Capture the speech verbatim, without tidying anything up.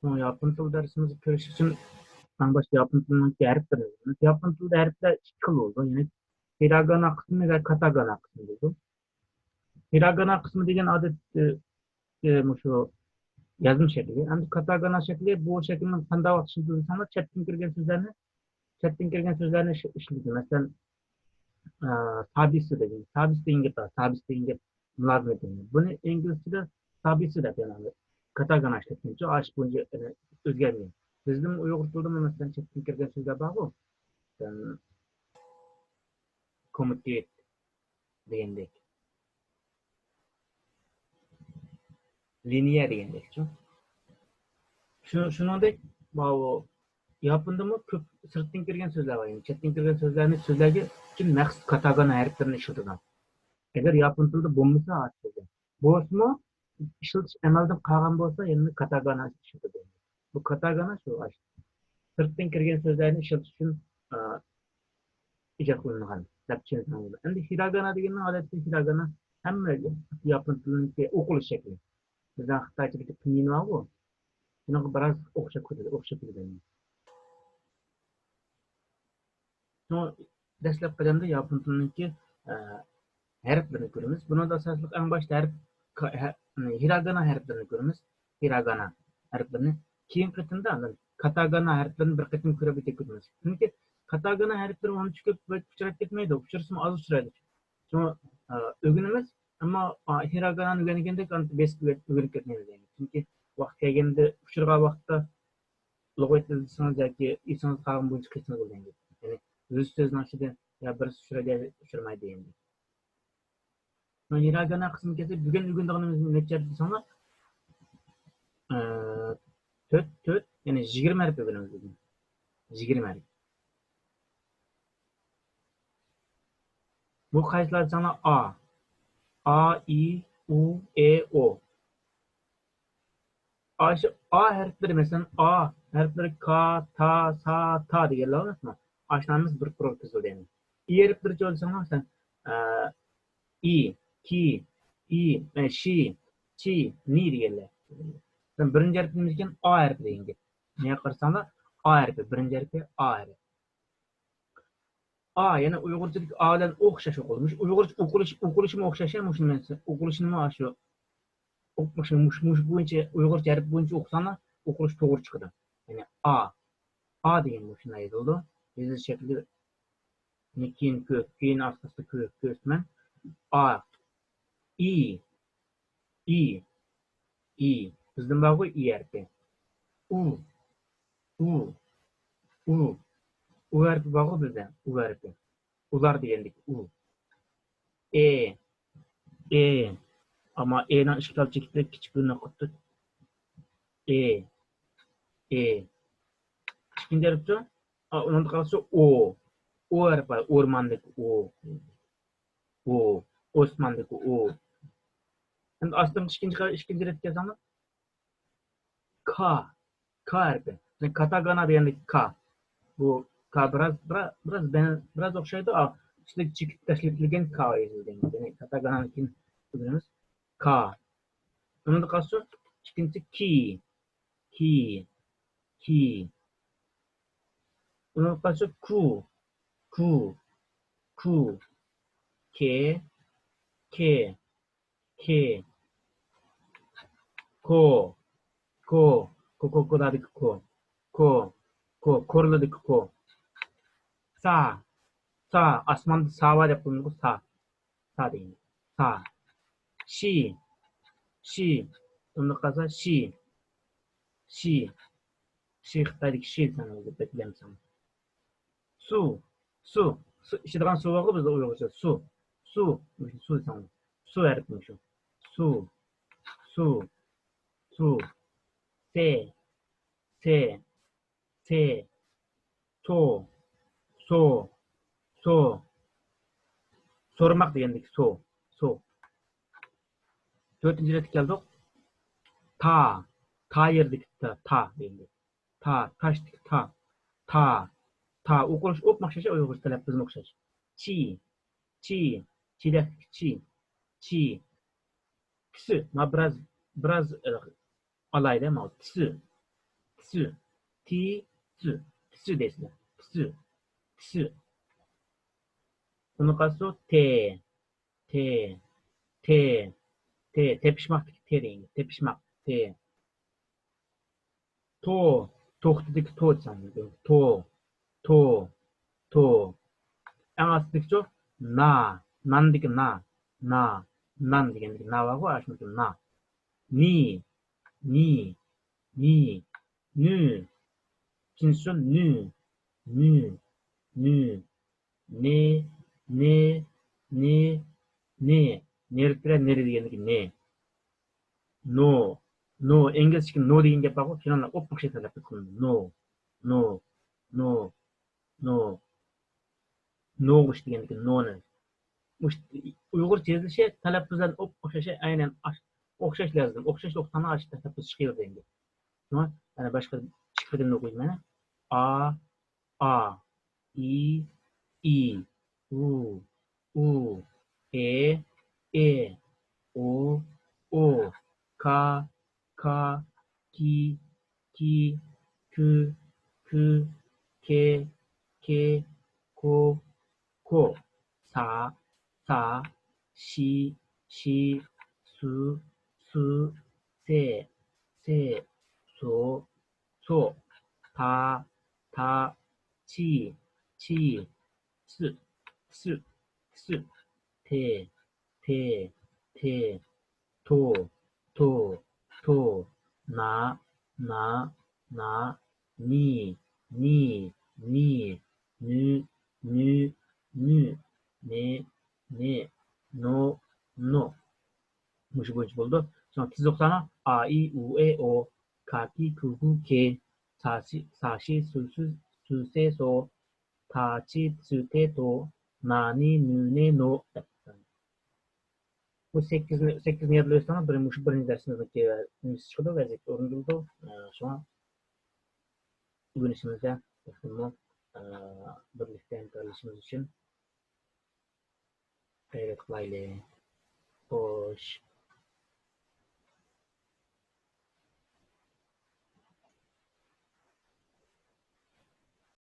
شۇڭا ياپون تىل دەرسىمىزنى كۆرۈش ئۈچۈن ئەڭ باشتا ياپون تىلىنىڭ ھەرپلىرىنى بىلىمىز. ياپون تىلىدا ھەرپلەر ئىككى خىل بولىدۇ. يەنى ھىراگانا قىسمى ۋە كاتاگانا قىسمى بولىدۇ. ھىراگانا قىسمى دېگەن ئادەتتە، ئى، مۇشۇ يازما شەكلى. ئەمدى كاتاگانا شەكلى، بۇ شەكىلنىڭ قانداق ۋاقىت ئىشلىتىلىدۇ دېسەڭلار، چەتتىن كىرگەن سۆزلەرنى، چەتتىن كىرگەن سۆزلەرنى ئىش-، ئىشلىتىدۇ. مەسىلەن، ئى، سابىسى دېگەن، سابىسى دېگەن گەپ بار، سابىسى دېگەن گەپ. مۇلازىمەت دېگەن. بۇنى ئىنگلىزچىدە سابىسى دەپ يازىدۇ. كاتاگانا ئىشلەتكەنچە، ئاشۇ بويىچە، يەنى ئۆزگەرمىگەن. بىزنىڭ ئۇيغۇر تىلىدىمۇ مەسىلەن چەتتىن كىرگەن سۆزلەر بارغۇ. مەسىلەن، كومىتېت دېگەندەك. لىنىيە دېگەندەكچۇ. شۇ، شۇنىڭدەك، ماۋۇ ياپوندىمۇ كۆپ سىرتتىن كىرگەن سۆزلەر بار. يەنى چەتتىن كىرگەن سۆزلەرنى سۆزلەرگە كىم مەخسۇس كاتاگانا ھەرپلىرىنى ئىشلىتىدۇ. ئەگەر ياپون تىلىدا بولمىسا، بولسىمۇ ئىشلىتىش ئەمەلدىن قالغان بولسا، يەنە كاتاگانا ئىشلىتىدۇ. بۇ كاتاگانا شۇ، ئاشۇ سىرتتىن كىرگەن سۆزلەرنى ئىشلىتىش ئۈچۈن، ئا، ئىجاد قىلىنغان دەپ چۈشەنسەڭلار بولىدۇ. ئەمدى ھىراگانا دېگەننىڭ ئادەتتە ھىراگانا ھەممە ياپون تىلىنىڭكى ئوقۇلۇش شەكلى. بىزنىڭ خىتايچىدىكى پىنيىن بارغۇ، شۇنىڭغا بىراز ئوخشاپ كېتىدۇ، ئوخشاپ كېتىدۇ. شۇڭا دەسلەپ قەدەمدە ياپون تىلىنىڭكى، ئە، ھەرپلىرىنى كۆرىمىز. بۇنىڭدا ئاساسلىق ئەڭ باشتا ھەرپ، ھە-، ھىراگانا ھەرپلىرىنى كۆرىمىز. ھىراگانا ھەرپلىرىنى. كېيىنكى قېتىمدا ئاندىن كاتاگانا ھەرپلىرىنى بىر قېتىم كۆرۈپ ئۆتۈپ كېتىمىز. چۈنكى كاتاگانا ھەرپلىرى ئۇنچە كۆپ ئۇچراپ كەتمەيدۇ، ئۇچرىسىمۇ ئاز ئۇچرايدۇ. شۇڭا، ئە، ئۆگىنىمىز، ئەمما، ئا، ھىراگانانى ئۆگەنگەندەك ئاندىن بېسىپ ئۆگەنىپ كەتمەيمىز. چۈنكى ۋاقىت كەلگەندە ئۇچرىغان ۋاقىتتا لۇغەت ئىزدىسىڭىز ياكى ئېسىڭىزدە قالغان بويىچە قىلسىڭىز بولىدۇ. يەنى يۈز سۆزنىڭ ئىچىدە يا بىرسى ئۇچرايدۇ يا ئۇچرىمايدۇ دېگەندەك. ھىراگانا قىسمى كەلسە، بۈگۈن ئۆگىنىدىغىنىمىز نەچچە ھەرپ دېسەڭلار، ئە، تۆت، تۆت، يەنى يىگىرمە ھەرپ ئۆگىنىمىز بۈگۈن. يىگىرمە ھەرپ. بۇ قايسىلار دېسەڭلار، ئا. ئا، ئى، ئۇ، ئې، ئو. ئاشۇ ئا ھەرپلىرى، مەسىلەن، ئا ھەرپلىرى كا، تا، سا، تا دېگەنلەر بار. ئاشۇلارنى بىز بىر قۇرغا تىزىلدى. ئى ھەرپلىرىچۇ دېسەڭلار، مەسىلەن، ئە، ئى، كى، ئى، ئە، شى، چى، نى دېگەنلەر. مەسىلەن، بىرىنچى ھەرپىمىز ئىكەن، ئا ھەرپى دېگەن گەپ. نېمە قارىساڭلار، ئا ھەرپى، بىرىنچى ھەرپى ئا ھەرپى. ئا، يەنى ئۇيغۇرچىدىكى ئا بىلەن ئوخشاش ئوقۇلىدۇ. مۇشۇ ئۇيغۇرچە ئوقۇلۇش، ئوقۇلۇشىمۇ ئوخشاش، مۇشۇ مەسىلەن، ئوقۇلۇشىنىمۇ شۇ، مۇشۇ، مۇشۇ، مۇشۇ بويىچە، ئۇيغۇرچە ھەرپ بويىچە ئوقۇساڭلار، ئوقۇلۇش توغرا چىقىدۇ. يەنى ئا، ئا دېگەن مۇشۇنداق يېزىلىدۇ. يېزىش شەكلى كېيىن كۆ-، كېيىن ئاستا-ئاستا كۆ-، كۆرسىتىمەن. ئا، ئى، ئى، ئى. بىزدىن بارغۇ ئى ھەرپى. ئۇ، ئۇ، ئۇ. ئۇ ھەرپى بارغۇ بىزدە، ئۇ ھەرپى. ئۇلار دېگەندىكى ئۇ. ئې، ئې. ئەمما ئېنىڭ ئىككى تال چېكىتى كىچىك بىر نۇقتا. ئې، ئې. ئىككىنچى ھەرپچۇ؟ ئا، ئۇنىڭدا قالسا ئو. ئو ھەرپى بار، ئورماندىكى ئو. ئو، ئوسماندىكى ئو. ئەمدى ئاستىنقى ئىككىنچى، ئىككىنچى رەتكە كەلسەڭلار. كا، كا ھەرپى. يەنى كاتاگانا دېگەندىكى كا. بۇ كا بىراز، بىراز، بىراز بەن-، بىراز ئوخشايدۇ. ئا، ئۈستىگە چېكىت تەشكىل ئېتىلگەن كا يېزىلگەن. يەنى كاتاگانانى كېيىن ئۆگىنىمىز. كا. ئۇنىڭدا قالسۇن، ئىككىنچىسى كى. كى. كى. ئۇنىڭدا قالسۇن، كۇ. كۇ. كۇ. كې. كې. كې. كو. كو. كو، كو، كولادىكى كو. كو. كو. كورلىدىكى كو. سا. سا. ئاسماندا سا بار دەپ قويىمىزغۇ، سا. سا دېگەن. سا. شى. شى. ئۇنداق قالسا شى. شى. شى خىتايدىكى شى دېسەڭ بولىدۇ، بەك بىلەمسەن. سۇ. سۇ. سۇ ئىچىدىغان سۇ بارغۇ بىزدە ئۇيغۇرچە. سۇ. سۇ. مۇشۇ سۇ دېسەڭ. سۇ ھەرپى مۇشۇ. سۇ. سۇ. سۇ. سې. سې. سې. سو. سو. سو. سورىماق دېگەندىكى سو. سو. تۆتىنچى رەتكە كەلدۇق. تا. تا يېرىدىكى تا. تا دېگەندىكى. تا، تاشتىكى تا. تا. تا. ئوقۇلۇش ئوپمۇ ئوخشاش، ئۇيغۇرچە تەلەپپۇزمۇ ئوخشاش. چى. چى. چىدەكلىك چى. چى. تىسى. ما بىراز، بىراز، ئە، ئالايلى، ما تىسى. پىسى، تى، سى، پىسى دەيسىلەر. پىسى، پىسى. ئۇنى قالسا تې، تې، تې، تې، تېپىشماقتىكى تې دېگەن، تېپىشماق، تې. تو، توختىدىكى تو دېسەڭ، تو، تو، تو. ئەڭ ئاستىدىكىچۇ؟ نا، ناندىكى نا، نا، نان دېگەندىكى نا بارغۇ، ئاشۇنىڭكى نا. نى، نى، نى، نۈ. ئىككىنچىسى نۈ، نۈ، نۈ. نى، نى، نى، نى. نېرى تىرە، نېرى دېگەندىكى نى. نو، نو، ئىنگلىزچىكى نو دېگەن گەپ بارغۇ، فىلانلار ئوپئوخشاش تەلەپپۇز قىلىنىدۇ. نو، نو، نو، نو. نوغۇچ دېگەندىكى نونى. مۇشۇ ئۇيغۇرچە يېزىلىشى تەلەپپۇزلارنى ئوپئوخشاش، ئەينەن ئاش-، ئوخشاش لازىم. ئوخشاش ئوقۇغاندا ئاشۇ تەلەپپۇز چىقىۋېرىدۇ ئەمدى. شۇڭا ئەنە باشقا ئىككى قېتىمدا ئوقۇيمەن. ئا، ئا، ئى، ئى، ئۇ، ئۇ، ئې، ئې، ئو، ئو، كا، كا، كى، كى، كۈ، كۈ، كې، كې، كو، كو، سا، سا، شى، شى، سۇ، سۇ، سې، سې، سو، سو، تا، تا، چى، چى، سى، سى، سى، تې، تې، تې، تو، تو، تو، نا، نا، نا، نى، نى، نى، نۈ، نۈ، نۈ، نې، نې، نو، نو. مۇشۇ بويىچە بولىدۇ. شۇڭا تېز ئوقۇساڭلار، ئا، ئى، ئۇ، ئې، ئو، كا، كى، كۇ، كۈ، كې، سا، شى، سا، شى، سۇ، سۈ، سۇ، سې، سو، تا، چى، تسۇ، تې، تو، نا، نى، نۈ، نې، نو دەپ. بۇ سەككىزنى، سەككىزنى يادلاۋەتسىڭىز، بىر، مۇشۇ بىرىنچى دەرسىمىزنىڭكى نېمىسى چىقىدۇ، ۋەزىيىتى ئورۇندىلىدۇ. ئە، شۇڭا ئۆگىنىشىمىزدە تېخىمۇ، ئە، بىرلىكتە ھەمكارلىشىمىز ئۈچۈن غەيرەت قىلايلى. خوش.